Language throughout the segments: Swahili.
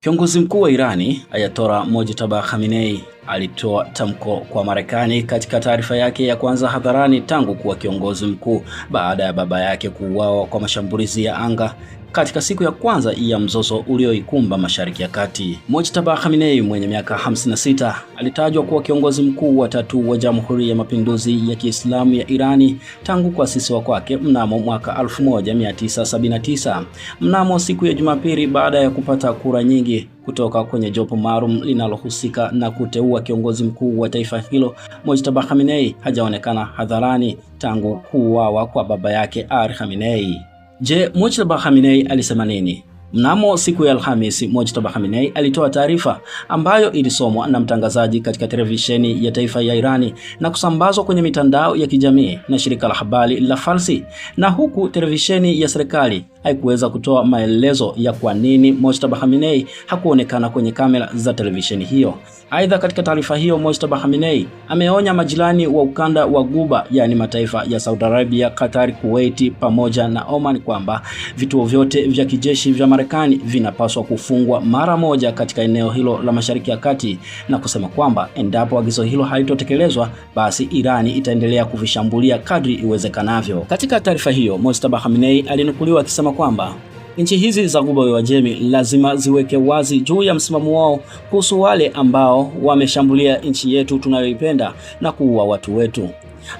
Kiongozi mkuu wa Irani Ayatollah Mojtaba Khamenei alitoa tamko kwa Marekani katika taarifa yake ya kwanza hadharani tangu kuwa kiongozi mkuu baada ya baba yake kuuawa kwa mashambulizi ya anga katika siku ya kwanza ya mzozo ulioikumba Mashariki ya Kati. Mojtaba Khamenei mwenye miaka 56 alitajwa kuwa kiongozi mkuu wa tatu wa Jamhuri ya Mapinduzi ya Kiislamu ya Irani tangu kuasisiwa kwake mnamo mwaka 1979. Mnamo siku ya Jumapili, baada ya kupata kura nyingi kutoka kwenye jopo maalum linalohusika na kuteua kiongozi mkuu wa taifa hilo, Mojtaba Khamenei hajaonekana hadharani tangu kuuawa kwa baba yake Ali Khamenei. Je, Mojtaba Khamenei alisema nini? Mnamo siku ya Alhamisi, Mojtaba Khamenei alitoa taarifa ambayo ilisomwa na mtangazaji katika televisheni ya taifa ya Irani na kusambazwa kwenye mitandao ya kijamii na shirika la habari la Farsi, na huku televisheni ya serikali haikuweza kutoa maelezo ya kwa nini Mojtaba Khamenei hakuonekana kwenye kamera za televisheni hiyo. Aidha, katika taarifa hiyo Mojtaba Khamenei ameonya majirani wa ukanda wa Ghuba, yaani mataifa ya Saudi Arabia, Qatar, Kuwait pamoja na Oman kwamba vituo vyote vya kijeshi vya Marekani vinapaswa kufungwa mara moja katika eneo hilo la Mashariki ya Kati, na kusema kwamba endapo agizo hilo halitotekelezwa basi Irani itaendelea kuvishambulia kadri iwezekanavyo. Katika taarifa hiyo Mojtaba Khamenei alinukuliwa akisema kwamba nchi hizi za Ghuba ya Uajemi lazima ziweke wazi juu ya msimamo wao kuhusu wale ambao wameshambulia nchi yetu tunayoipenda na kuua watu wetu.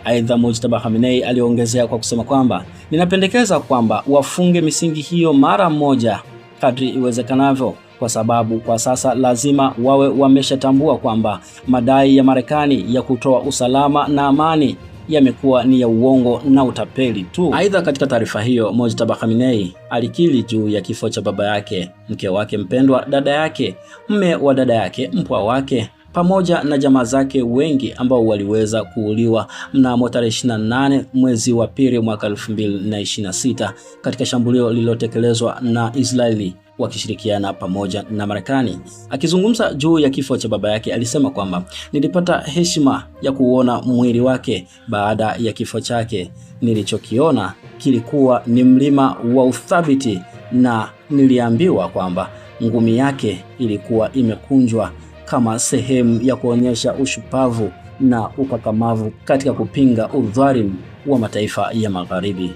Aidha, Mojtaba Khamenei aliongezea kwa kusema kwamba ninapendekeza kwamba wafunge misingi hiyo mara moja kadri iwezekanavyo, kwa sababu kwa sasa lazima wawe wameshatambua kwamba madai ya Marekani ya kutoa usalama na amani yamekuwa ni ya uongo na utapeli tu. Aidha, katika taarifa hiyo Mojtaba Khamenei alikiri juu ya kifo cha baba yake, mke wake mpendwa, dada yake, mme wa dada yake, mpwa wake pamoja na jamaa zake wengi ambao waliweza kuuliwa mnamo tarehe 28 mwezi wa pili mwaka 2026 katika shambulio lililotekelezwa na Israeli wakishirikiana pamoja na Marekani. Akizungumza juu ya kifo cha baba yake alisema kwamba nilipata heshima ya kuona mwili wake baada ya kifo chake. Nilichokiona kilikuwa ni mlima wa uthabiti na niliambiwa kwamba ngumi yake ilikuwa imekunjwa kama sehemu ya kuonyesha ushupavu na ukakamavu katika kupinga udhalimu wa mataifa ya Magharibi.